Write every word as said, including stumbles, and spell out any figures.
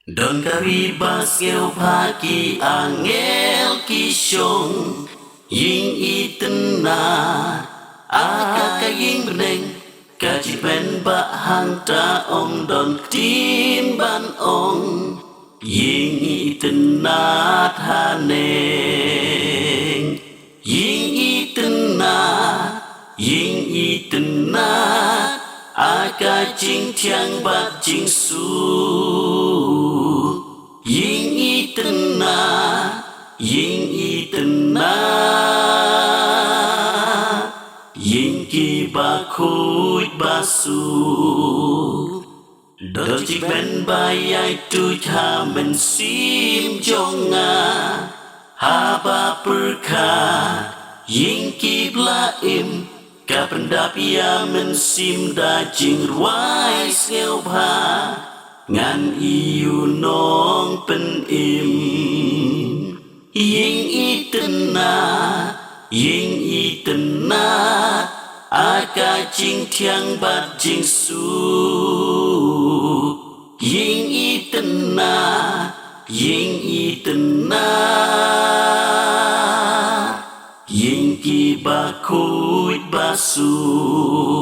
Don ka ri ba sngewbha, ki angel ki shong, ïing itynnad, aka ïing bneng, ka jingkmen ba hangta ym don ktien ban ong, ïing itynnad haneng. Ïing itynnad, ïing itynnad, aka jingthiang bad jingsuk. Ïing itynnad, ïing itynnad, ïing ki bakhuid basuk. Don jingkmen ba ïai tuid ha mynsiem jong nga, haba pyrkhat ïing ki bla im, ka pyndap ïa mynsiem da jingrwai sngewbha, ngan ïoh nongpynim. Ïing itynnad, ïing itynnad, aka jingthiang bad jingsuk. Ïing itynnad, ïing itynnad, ïing ki bakhuid basuk.